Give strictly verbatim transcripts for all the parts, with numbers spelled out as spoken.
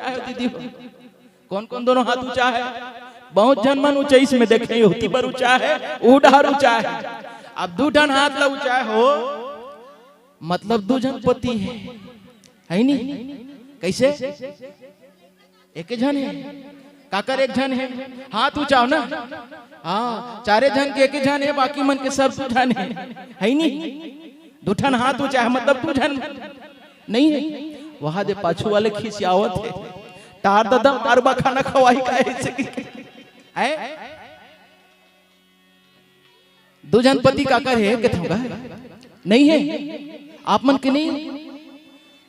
चाहे दीदी हो, कौन कौन दोनों हाथ ऊंचा है? बहुत झन मन ऊंचाई में देखे, ओती बर ऊंचा है, ऊ डहर ऊंचा है। अब दू ठन हाथ ला ऊंचा हो, मतलब दू झन पति है, है नी? कैसे? एक झन है, काकर एक झन है? हाथ ऊंचाओ ना। हाँ, चारे झन के एक झन है, बाकी मन के सब दू झन है, है नी? दू ठन हाथ ऊंचा है, मतलब दू झन नहीं है। वहां दे पाछू वाले खिसियावत है, "तार ददा, तार बा खाना खवाई का ऐसे?" है? दू झन पति काकर है, के थोंगा नहीं है? आप मन के नहीं,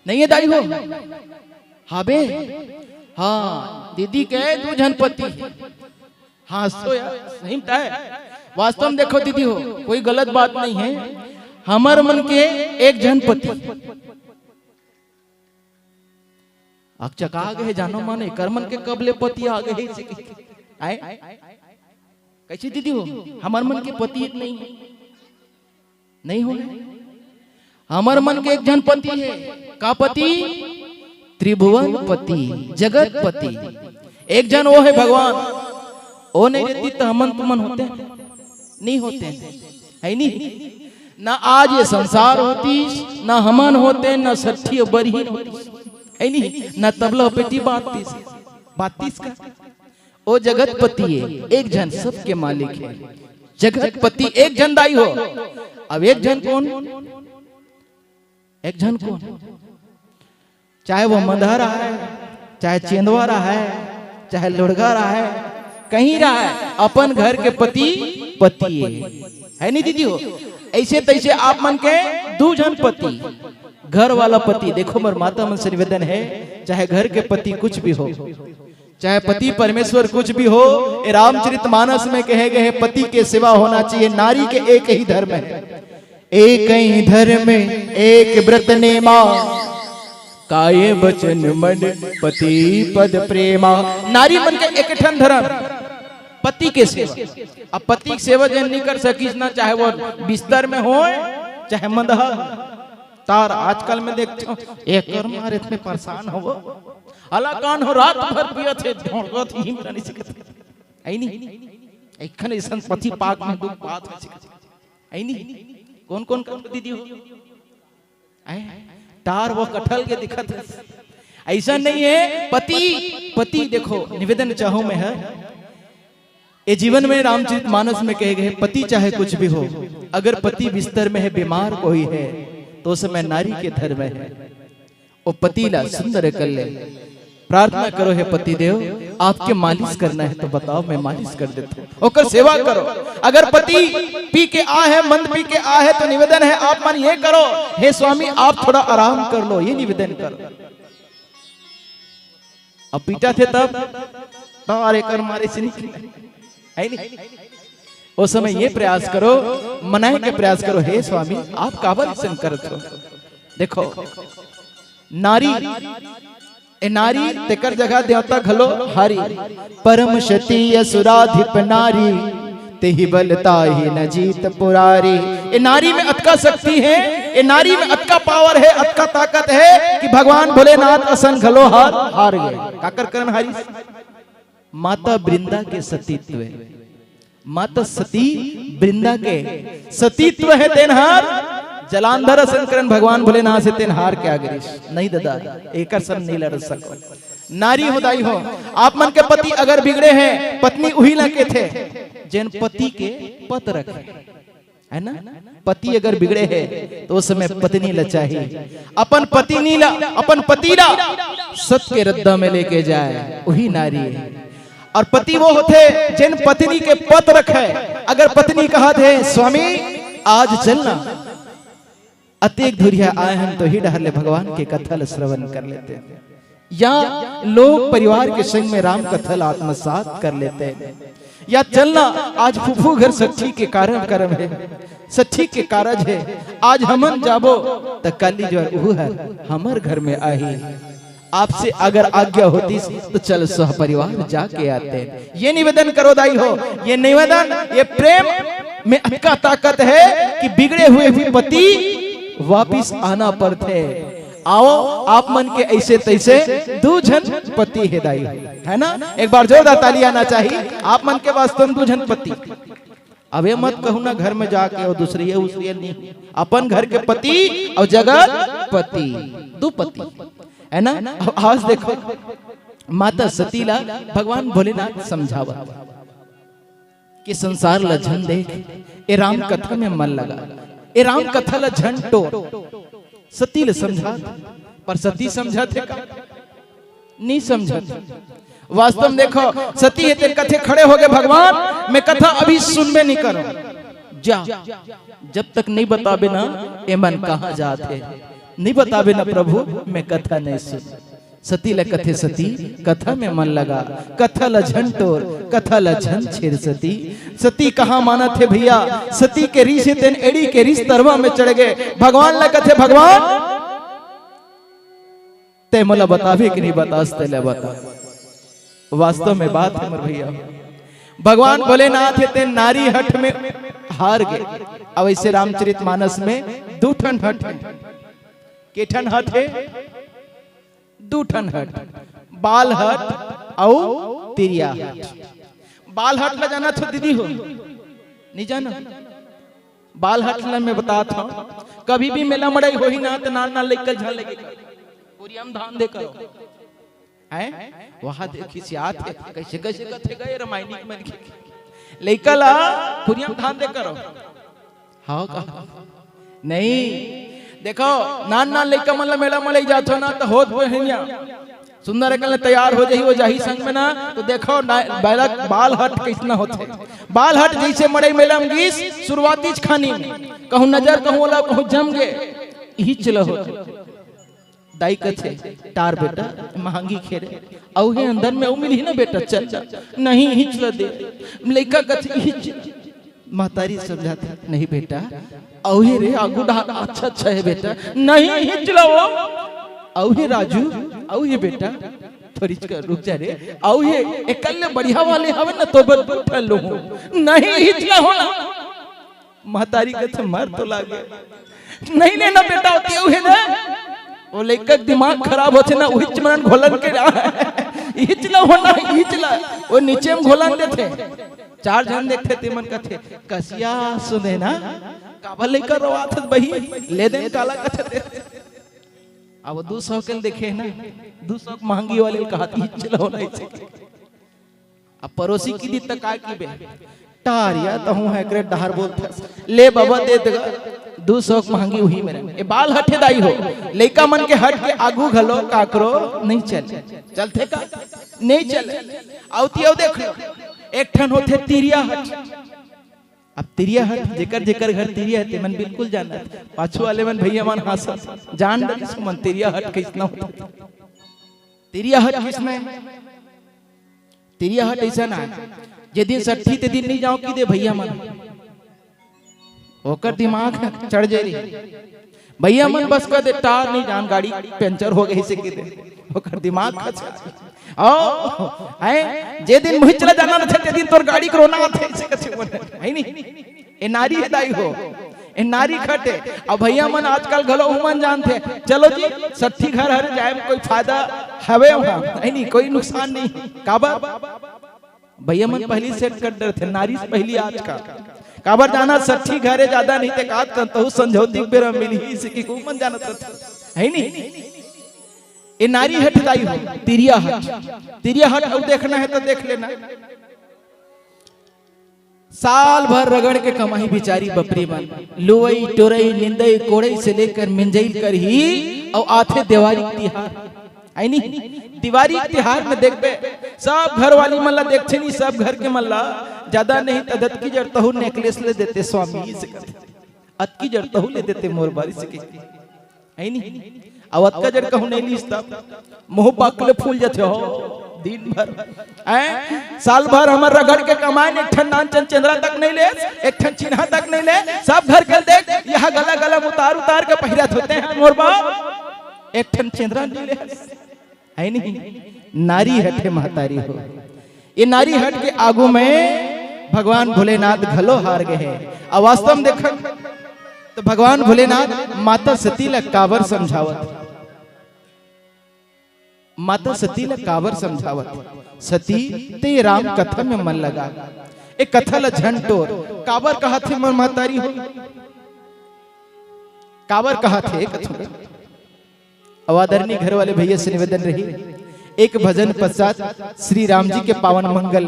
नहीं है दाई हो? हाबे, हाँ, दीदी के दू झन पति। हाँ, सो यार, सही में तय। वास्तव में देखो दीदी हो, कोई गलत बात नहीं है। हमर मन के एक झन पति। अकचका गे हे जानो मन, एकर मन के कब ले पति आ गे हे? आए? कैसे दीदी हो? हमर मन के पति एक नहीं है। नहीं हो गए। हमर मन के एक झन पति है। का पति? त्रिभुवन पति, जगत पति। एक झन वो है भगवान। वो नहीं रहती तो हमन तुमन होते? नहीं होते। है नहीं? ना आज ये संसार होतीस, ना हमन होते, ना सट्ठी बरही होतीस। है नहीं? ना तबला पेटी बाजतीस। बाजतीस का? ओ जगतपति है, एक झन सबके मालिक है। जगतपति एक झन दाई हो। अब एक झन कौन? एक झन कौन? चाहे वो मंदहा रहा है, चाहे चेंदवा रहा है, चाहे लुड़गा रहा है, कहीं रहा है, अपन घर के पति पति है। है नहीं दीदी हो? ऐसे तैसे आप मन के दू झन पति, घर वाला पति। देखो, मोर माता मन से निवेदन है, चाहे घर के पति कुछ भी हो, चाहे पति परमेश्वर कुछ भी हो, ए रामचरित मानस में कहे गए हैं, पति के सिवा होना चाहिए। नारी के एक ही धर्म है, एक ही धर्म, एक व्रत नेमा, काय वचन मन पति पद प्रेमा। नारी मन के एक ठन धर्म, पति के सेवा। अब पति के सेवा जन नहीं कर सकिस ना, चाहे वो बिस्तर में होए, चाहे मंदहा। तार आजकल में देखथो, एकर मारे इतने परेशान हो, अला कान हो, रात भर पियत हे, ढोंगत ही नहीं सीखत। आई नहीं? एखन ऐसन पति पाक में दुख बात है सीखत। आई नहीं? कौन कौन कर दीदी हो? आए? तार वो कटहल के दिखत है। ऐसा नहीं है, पति, पति देखो, निवेदन चाहूं मैं है, ये जीवन में रामचरित मानस में कहे गए, पति चाहे कुछ भी हो, अगर पति बिस्तर में है, बीमार कोई है, तो उस समय नारी के धर्म है। वो पति ला सुंदर कर ले, प्रार्थना करो, "हे पति देव, आपके मालिश करना है तो बताओ, मैं मालिश कर देता हूँ।" ओकर सेवा करो। अगर पति पी के आ है, मंद पी के आ है, तो निवेदन है, आप मन ये करो, "हे स्वामी, आप थोड़ा आराम कर लो," ये निवेदन करो। अब पीटा थे तब, तो अरे कर मारे से नहीं, है नहीं? उस समय ये प्रयास करो, मनाए के प्रयास करो, "हे स्वामी, आप काबर ऐसन करत हो?" देखो, नारी, ए नारी, तेकर जगह देवता घलो हारी। "परम सती असुराधिप नारी, तेहि बल ताहि न जीत पुरारी।" ए नारी में अतका शक्ति है, ए नारी में अतका पावर है, अतका ताकत है कि भगवान भोलेनाथ असन घलो हार, हार गए। काकर करन हारी? माता वृंदा के सतीत्व है। माता सती वृंदा के सतीत्व है, तेन हार। जलांधर असन करन भगवान भोलेनाथ से तेन हार के आ गिस। नहीं दादा, एकर सन नहीं लड़ सको। नारी हो दाई हो, आप मन के पति अगर बिगड़े हैं, पत्नी उही ला के थे, जेन पति के पत रखे, है ना? पति अगर बिगड़े है, तो उस समय पत्नी ला चाहिए, अपन पत्नी ला, अपन पति ला सत के रद्दा में लेके जाए, वही नारी है। और पति वो होथे, जेन पत्नी के पत रखे। अगर पत्नी कहत हे, "स्वामी, आज चलना, अतेक दुरिहा आए हन, तो ही डहर ले भगवान के कथा ल श्रवण कर लेते हैं।" या लोग परिवार के संग में राम कथा ल आत्मसात कर लेते हैं। या चलना, आज फूफू घर सठी के कार्यक्रम है, सठी के कारज है, आज हमन जाबो, त काली जो उहू हर हमर घर में आही। आपसे अगर आज्ञा होतीस तो चल सह परिवार जाके आते। ये निवेदन करो दाई हो, ये निवेदन, ये प्रेम में अतका ताकत है कि बिगड़े हुए भी पति वापिस आना पड़थे। आओ, आप मन के ऐसे तैसे दू झन पति हे दाई, है ना? एक बार जोरदार ताली आना चाहिए। आप मन के वास्तव में दू झन पति। अब ये मत कहू ना घर में जाके और दूसरी है उसरी है, नहीं, अपन घर के पति और जगत पति, दू पति, है ना? अब आज देखो, माता सती ला भगवान भोलेनाथ समझावत कि संसार ला झन देख, ए राम कथा में मन लगा, ए राम कथा ला झन टोर। सती ले समझात, पर सती समझत हे का? नहीं समझत। वास्तव में देखो, सती हे तेन कथे खड़े हो गए, भगवान, मैं कथा अभी सुनबे नहीं करो। जा, जब तक नहीं बताबे ना, ए मन कहाँ जात हे, नहीं बताबे ना प्रभु, मैं कथा नहीं सुन। सती ल कथे, सती, कथा में मन लगा, कथा ल झन टोर, कथा ल झन छेड़ सती। सती कहाँ मानत हे भैया, सती के रिस हे तेन एड़ी के रिस तरवा में चढ़ गए। भगवान ल कथे, भगवान, ते मोला बताबे कि नहीं बतास, ते ले बता। वास्तव में बात हे मोर भैया, भगवान भोलेनाथ हे तेन नारी हठ में हार गए। अब ऐसे रामचरित मानस में दू ठन हठ हे। के ठन हठ हे? दू ठन हठ, बाल हठ अउ तिरिया हठ। बाल हठ ला जानत हो दीदी हो? नहीं जाना? बाल हठ ला मैं बतात हूँ, कभी भी मेला मड़ई होही ना त नान नान लइका झन लेके कर, कुरिया म धान दे करो। हैं? वहाँ देखी से आत हे, कैसे कैसे कथे गए रामायणी के मन के लइका ला कुरिया म धान दे करो। हाँ का? नहीं। देखो, नान नान लइका मन ला मेला म लई जाथो ना, त होत बहिनिया सुंदर अकन ले तैयार हो जाही, वो जाही संग में ना, तो देखो ना, बालक, बाल हट कैसना होथे। बाल हट जैसे मड़ई मेला म गीस, शुरुआती खानी में कहूँ नजर, कहूँ ओला, कहूँ जम गे, इही चला होथे। दाई कथे, "टार बेटा, महंगी खेरे, अउ हे अंदर में अउ मिलही ना बेटा, चल, चल।" "नहीं, इही चला दे।" लइका कथे, "इही चला।" महतारी समझाथे, "नहीं बेटा, अउ हे रे, आगू डहार अच्छा, अच्छा हे बेटा।" "नहीं, इही चला वो।" "अउ हे राजू, अउ हे बेटा, थोड़ी रुक जा रे, अउ हे, एकल्ले बढ़िया वाले हवे ना, तो बर दू ठन लूहूँ।" "नहीं, इही चला हो ना।" महतारी कथे, "मर तो लागे।" "नहीं लेना बेटा, होती है, उहे दे।" वो लइका के दिमाग खराब होथे ना, उहिच मन घोलन के रहा। इहिच ला होना, इहिच ला। वो नीचे में घोलन देथे। चार झन देखथे, ते मन कथे, "कसिया सुने ना, काबर लइका रोवाथस बही, ले दे काला कथे दे।" अब वो दू सौ के देखे ना, दू सौ के महंगी वाले कहा, "इहिच ला होना, इहिच।" अब परोसी किही त का किबे? "टारिया तहूँ है, एकरे डहार बोलथस। ले बाबा, दे दे गा, दू सौ के महंगी उही मेर।" ए बाल हठे दाई हो, लइका मन के हट के आगू घलो काकरो नहीं चले। चलथे का? नहीं चले। अउ ती अउ देख लो, एक ठन होथे तिरिया हट। अब तिरिया हट, जेकर जेकर घर तिरिया हे, ते मन बिल्कुल जानत। पाछू वाले मन, भैया मन हाँसत, जान डरिस मन तिरिया हट कइसना होथे। तिरिया हट कइसना हे? तिरिया हट अइसन आय, जे दिन सट्ठी ते दिन नहीं जाओ किदे भैया मन, ओकर दिमाग चढ़ जाय रही। भैया मन बस कह दे, "टार नहीं जान, गाड़ी पंचर हो गई से किदे।" ओकर दिमाग खच। ओ, हैं, जे दिन मुही चला जाना रथे, ते दिन तोर गाड़ी के रोना आथे, ऐसे कथे मन, है नहीं? ए नारी हे दाई हो, ए नारी हटे। अब भैया मन आजकल घलो उमन जानथे, चलो जी, सट्ठी घर हरे जाए में कोई फायदा हवे वहाँ, है नहीं, कोई नुकसान नहीं। काबर? भैया मन पहली सेट कर डरथे, नारी से पहली आजकल। काबर जाना, सट्ठी घरे ज्यादा नहीं ते कात कर, तहु संझौती के बेरा मिलही, इसे कि उमन जानत रथे, है नहीं? ए नारी हट दाई हो, तिरिया हट, तिरिया हट, अउ देखना हे त देख लेना। साल भर रगड़ के कमाही बिचारी बपरी मन, लुवई, टोरई, निंदई, कोड़ई से लेकर मिंजई करही, अउ आथे देवारी तिहार, है नी? देवारी तिहार में देखबे, सब घर वाली मन ला देखथे नी, सब घर के मन ला, ज्यादा नहीं त अतकी जड़ तहू नेकलेस ले देते स्वामी, से कथे, "अतकी जड़ तहू ले देते मोर बर," से कथे। है नी? अउ अतका जड़ कहूँ नहीं लिस तब मुँह पाक ले फूल जाथे हो दिन भर। हैं? साल भर हमर रगड़ के कमाए, एक ठन नान चन चेंदरा तक नहीं ले, एक ठन चिन्हा तक नहीं ले, सब घर के देख, यहाँ गला गला में उतार उतार के पहिरत होते हैं मोर बाप, एक ठन चेंदरा नहीं ले। है नहीं? नारी हटे महतारी हो। ये नारी हट के आगू में भगवान भोलेनाथ घलो हार गए हैं। अब वास्तव में देखन तो भगवान भोलेनाथ माता सती ला काबर समझावत हे? माता सती ला काबर समझावत हे? सती, ते राम कथा में मन लगा, ए कथा ला झन टोर। काबर कहत हे मोर महतारी हो? काबर कहत हे कथा में? अउ आदरणीय घर वाले भैया से निवेदन रही, एक भजन पश्चात श्री राम जी के पावन मंगल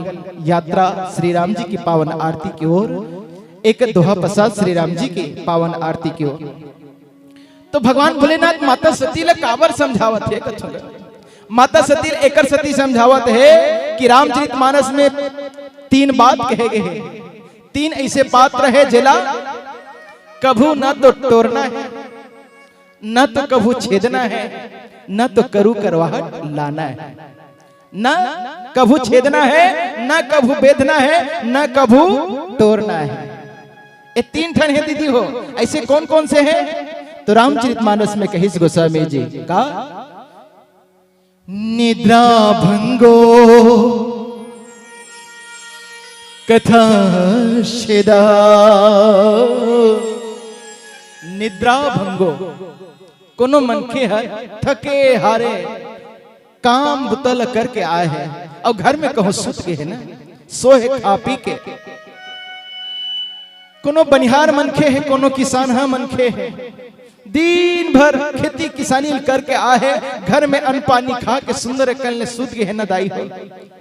यात्रा, श्री राम जी की पावन आरती की ओर, एक दोहा पश्चात श्री राम जी की पावन आरती की ओर। तो भगवान भोलेनाथ माता सती ला काबर समझावत हे कथों? माता सती ला एकर सती समझावत हे कि रामचरित मानस में तीन बात कहे गए हे, तीन ऐसे पात्र हे जेला कभू न तो टोरना हे, न तो कभू छेदना हे, न तो करू करवाहट लाना हे। न कभू छेदना हे, न कभू बेधना हे, न कभू टोरना हे। ये तीन ठन हे दीदी हो। ऐसे कौन कौन से हे? तो रामचरित मानस में कहिस गोस्वामी जी का, निद्रा भंगो कथा छेदा। निद्रा भंगो, कोनो मनखे ह थके हारे काम बुता ल करके आए हे अउ घर में कहूँ सुत गे हे ना, सोए हे खा पी के। कोनो बनिहार मनखे हे, कोनो किसान ह मनखे हे, दिन भर खेती किसानी ल करके आए हे, घर में अन्न पानी खा के सुंदर अकन ले सुत गे हे ना दाई हो।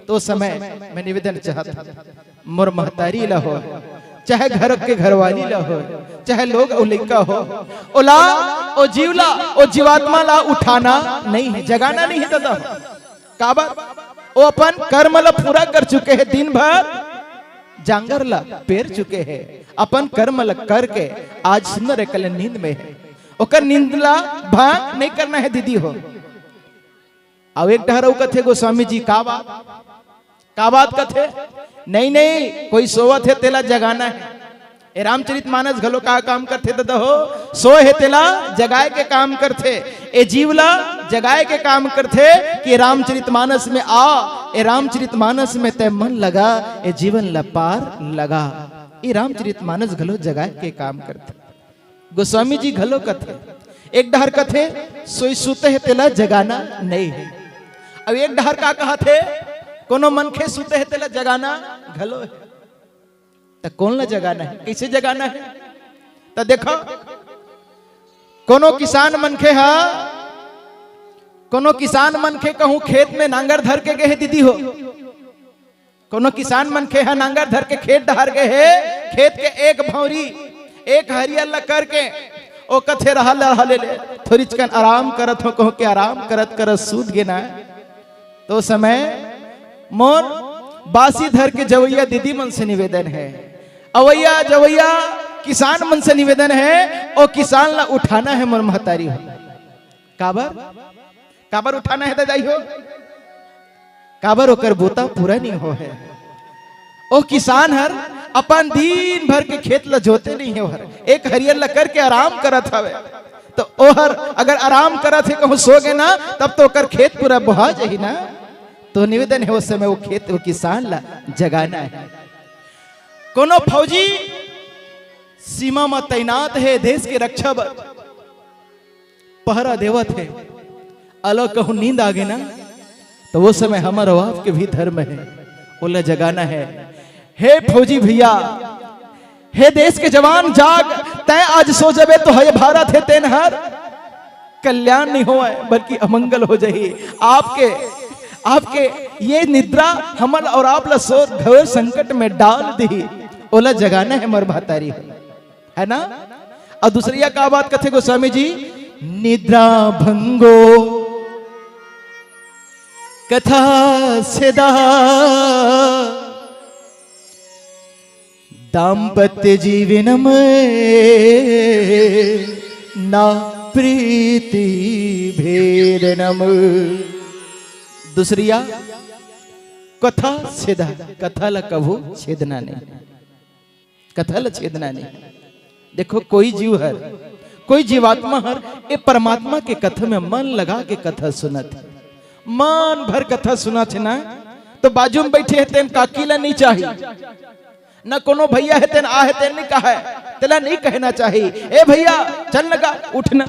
तो समय मैं निवेदन चाहत हूँ, मोर महतारी ला हो, चाहे घर के घरवाली ला हो, चाहे लोग अउ लइका हो, ओला, ओ जीव ला, ओ जीवात्मा ला उठाना नहीं हे, जगाना नहीं हे दादा। काबर? ओ अपन कर्म ला पूरा कर चुके हे, दिन भर जांगर ला पेर चुके हे, अपन कर्म ला करके आज सुंदर अकन ले नींद में हे। ओकर नींद ला भंग नहीं करना हे दीदी हो। अउ एक डहर अउ कथे गोस्वामी जी, का बात? का बात कथे? नहीं, नहीं, कोई सोवत हे, तेला जगाना हे। ए रामचरित मानस घलो का काम करथे दादा हो? सोए हे तेला जगाए के काम करथे। ए जीव ला जगाए के काम करथे कि रामचरित मानस में आ, ए रामचरित मानस में तै मन लगा, ए जीवन ला पार लगा। ए रामचरित मानस घलो जगाए के काम करथे। गोस्वामी जी घलो कथे, एक डहर कथे, सोई सुते हे तेला जगाना नहीं हे। अब एक डहर का कहत हे, कोनो मनखे सुते हे तेला जगाना घलो हे। त कौन ला जगाना हे, कैसे जगाना हे? त देखो, कोनो किसान मनखे हा, कोनो किसान मनखे कहूँ खेत में नांगर धर के गे हे दीदी हो, कोनो किसान मनखे ह नांगर धर के खेत डहर गे हे, खेत के एक भौंरी, एक हरियर ल करके, ओ कथे, "रहा ले, रहा ले, ले, थोरिचकन आराम करत हो," कहूँ के आराम करत करत सूत गे ना। तो समय मोर बासी धर के जवैया दीदी मन से निवेदन हे, अवैया जवैया किसान मन से निवेदन हे, ओ किसान ला उठाना हे मोर महतारी हो। काबर? काबर उठाना हे दाई हो? काबर ओकर बूता पूरा नहीं हो हे। ओ किसान हर अपन दिन भर के खेत ल जोते नहीं हे, ओहर एक हरियर ल करके आराम करत हवे। तो ओहर अगर आराम करत हे, कहूँ सो गे ना, तब तो ओकर खेत पूरा बोहा जाही ना। तो निवेदन हे, उस समय वो खेत, वो किसान ला जगाना हे। कोनो फौजी सीमा म तैनात हे देश के रक्षा बर, पहरा देवत हे, अलो कहूँ नींद आ गे ना, तो वो समय हमर अउ आपके भी धर्म हे, ओला जगाना हे। हे फौजी भैया, हे देश के जवान, जाग, तैं आज सो जबे तो हे भारत हे तेन हर कल्याण नहीं होवय, बल्कि अमंगल हो जाही। आपके, आपके ये निद्रा हमन अउ आप ला सो घोर संकट में डाल दिही, ओला जगाना हे मोर महतारी हो। है ना? अउ दूसरिया का बात कथे गोस्वामी जी, निद्रा भंगो कथा छेदा, दाम्पत्य जीवनम ना प्रीति भेदनम। दूसरिया कथा छेदा, कथा ला कभू छेदना नहीं। कथा ल छेदना नहीं। देखो, कोई जीव हर, कोई जीवात्मा हर ए परमात्मा के कथा में मन लगा के कथा सुनत हे, मन भर कथा सुनत हे ना, तो बाजू में बैठे हे तेन काकी ला नहीं चाही, ना कोनो भैया हे तेन आ हे तेन नहीं कहा हे, तेला नहीं कहना चाही, "ए भैया, चल लगा, उठना।"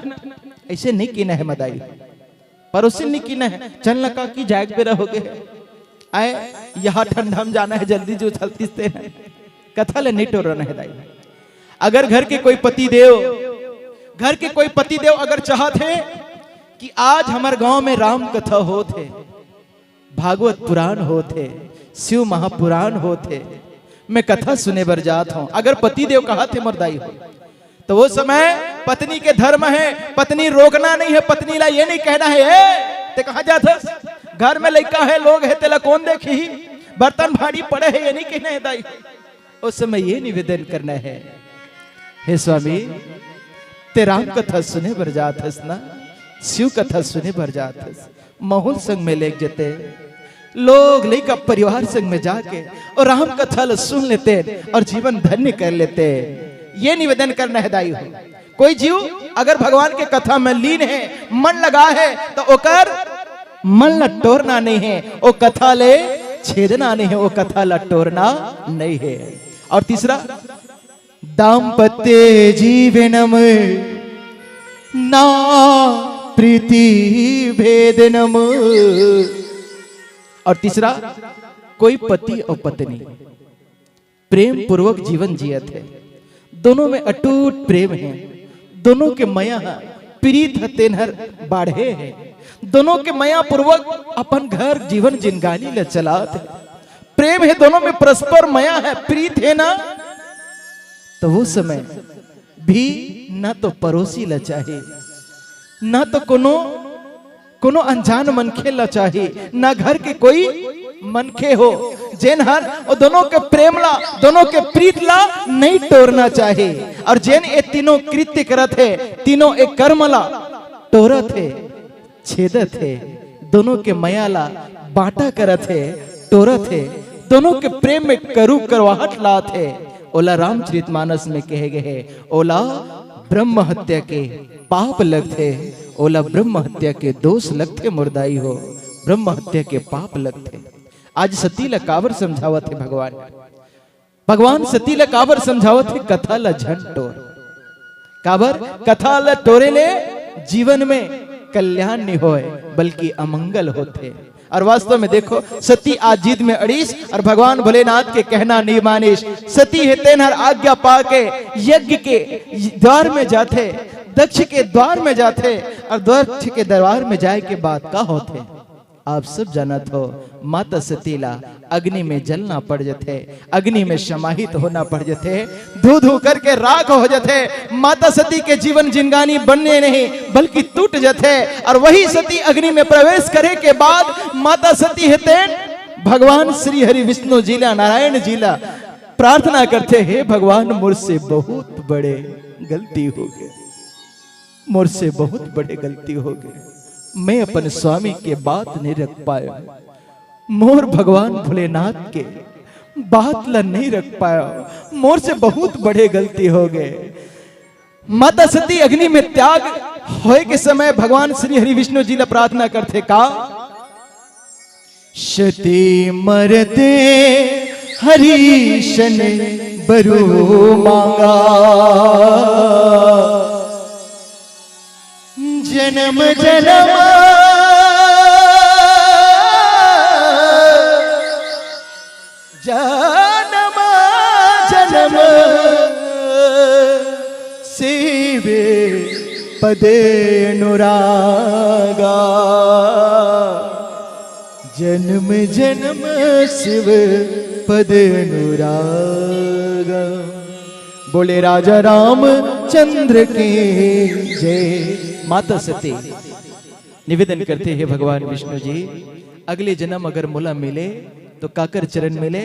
ऐसे नहीं कहना हे मदाई। परोसिन नी किना हे, चल न काकी, जाए के बेरा हो गे हे। आय, यहाँ ठंडा में जाना हे, जल्दी जो चलतिस ते हे। कथा ले नहीं टोरना हे दाई। अगर घर के कोई पति देव, घर के कोई पति देव अगर चाहत हे कि आज हमर गांव में राम कथा होत हे, भागवत पुराण होत हे, शिव महापुराण होत हे, मैं कथा सुने बर जात हूँ, अगर पति देव कहत हे मोर दाई हो, तो वो समय पत्नी के धर्म हे, पत्नी रोकना नहीं हे, पत्नी ला ये नहीं कहना हे, "ए, ते कहाँ जात हस? घर में लइका हे, लोग हे, तेला कौन देखही? बर्तन भांड़ी पड़े हे," ये नहीं कहना हे दाई। उस समय ये निवेदन करना हे, "हे स्वामी, ते राम कथा सुने बर जात हस ना, शिव कथा सुने बर जात हस, महूं ल संग में लेग जते, लोग लइका परिवार संग में जाके और राम कथा ल सुन लेते और जीवन धन्य कर लेते।" ये निवेदन करना हे दाई हो। कोई जीव अगर भगवान के कथा में लीन हे, मन लगा हे, तो ओकर मन ला टोरना नहीं हे, ओ कथा ले छेदना नहीं हे, ओ कथा ला टोरना नहीं हे। और तीसरा, दाम्पत्ये जीवनम ना प्रीति भेदनम। और तीसरा, कोई पति और पत्नी प्रेम पूर्वक जीवन जियत हे, दोनों में अटूट प्रेम हे, दोनों के मया ह, प्रीत ह तेन हर बाढ़े हे, दोनों के मया पूर्वक अपन घर जीवन जिनगानी ल चलात हे, प्रेम हे दोनों में, परस्पर मया हे, प्रीत हे ना, तो वो समय भी ना तो परोसी ल चाही, ना तो कोनो कोनो अनजान मनखे ला चाही, ना घर के कोई मनखे हो, जेन हर ओ दोनों के प्रेम ला, दोनों के प्रीत ला नहीं टोरना चाही। और जेन ए तीनों कृत्य करत हे, तीनों ए कर्म ला टोरत हे, छेदत हे, दोनों के मया ला बांटा करत हे, टोरत हे, दोनों के प्रेम में करू करवाहट लात हे, ओला रामचरितमानस में कहे गए हे, ओला ब्रह्म हत्या के पाप लगथे, ओला ब्रह्म हत्या के दोष लगथे मोर दाई हो, ब्रह्म हत्या के पाप लगथे। आज सती ला काबर समझावत हे भगवान? भगवान सती ला काबर समझावत हे? कथा ला झन टोर। काबर? कथा ला टोरे ले जीवन में कल्याण नहीं होय, बल्कि अमंगल होथे। और वास्तव में देखो, सती आज जिद में अड़ीस और भगवान भोलेनाथ के कहना नहीं मानिस। सती हे तेन हर आज्ञा पाके यज्ञ के द्वार में जाथे, दक्ष के द्वार में जाथे, और दक्ष के दरबार में जाए के बाद का होथे, आप सब जानत हो, माता सती ला अग्नि में जलना पड़ जथे, अग्नि में समाहित होना पड़ जथे, धू धू करके राख हो जथे। माता सती के जीवन जिनगानी बनने नहीं, बल्कि टूट जथे। और वही सती अग्नि में प्रवेश करे के बाद माता सती हे तेन भगवान श्री हरि विष्णु जी ला, नारायण जी ला प्रार्थना करथे, "हे भगवान, मोर से बहुत बड़े गलती हो गए।" मोर से बहुत बड़े गलती हो गए, मैं अपन स्वामी के बात नहीं रख पायो, मोर भगवान भोलेनाथ के बात ला नहीं रख पायो, मोर से बहुत बड़े गलती हो गए। माता सती अग्नि में त्याग होए के समय भगवान श्री हरि विष्णु जी ला प्रार्थना करथे का? सती मरते हरीशन बरु मांगा, जन्म जन्म जन्म जन्म शिव पद अनुरागा, जन्म जन्म शिव पद अनुरागा। बोले राजा रामचंद्र की जय। माता सती निवेदन करथे, हे भगवान विष्णु जी, अगले जन्म अगर मोला मिले तो काकर चरण मिले?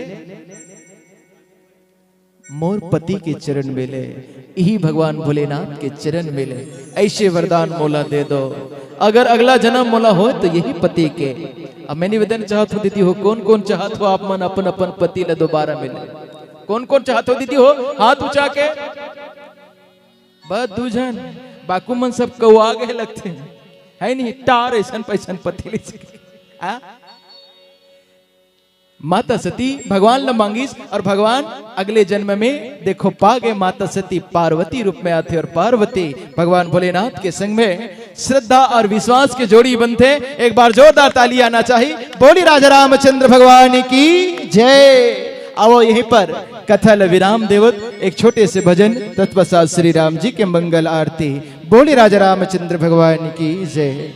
मोर पति के चरण मिले, इही भगवान भोलेनाथ के चरण मिले, ऐसे वरदान मोला दे दो। अगर अगला जन्म मोला हो तो यही पति के। अब मैं निवेदन चाहत हूँ दीदी हो, कौन कौन चाहत हो आप मन अपन अपन पति ला दोबारा मिले? कौन कौन चाहत हो दीदी हो, हाथ उठा के? बस दू झन, बाकू मन सब कौआ गए लगथे, है नहीं? टार ऐसन पैसन पति ले सके। आ? माता सती भगवान ल मांगिस और भगवान अगले जन्म में देखो पा गए, माता सती पार्वती रूप में आथे और पार्वती भगवान भोलेनाथ के संग में श्रद्धा और विश्वास के जोड़ी बनथे। एक बार जोरदार ताली आना चाहिए। बोली राजा रामचंद्र भगवान की जय। आओ यहीं पर कथा ल विराम देवत एक छोटे से भजन तत्पश्चात श्री राम जी के मंगल आरती। बोली राजा रामचंद्र भगवान की जय।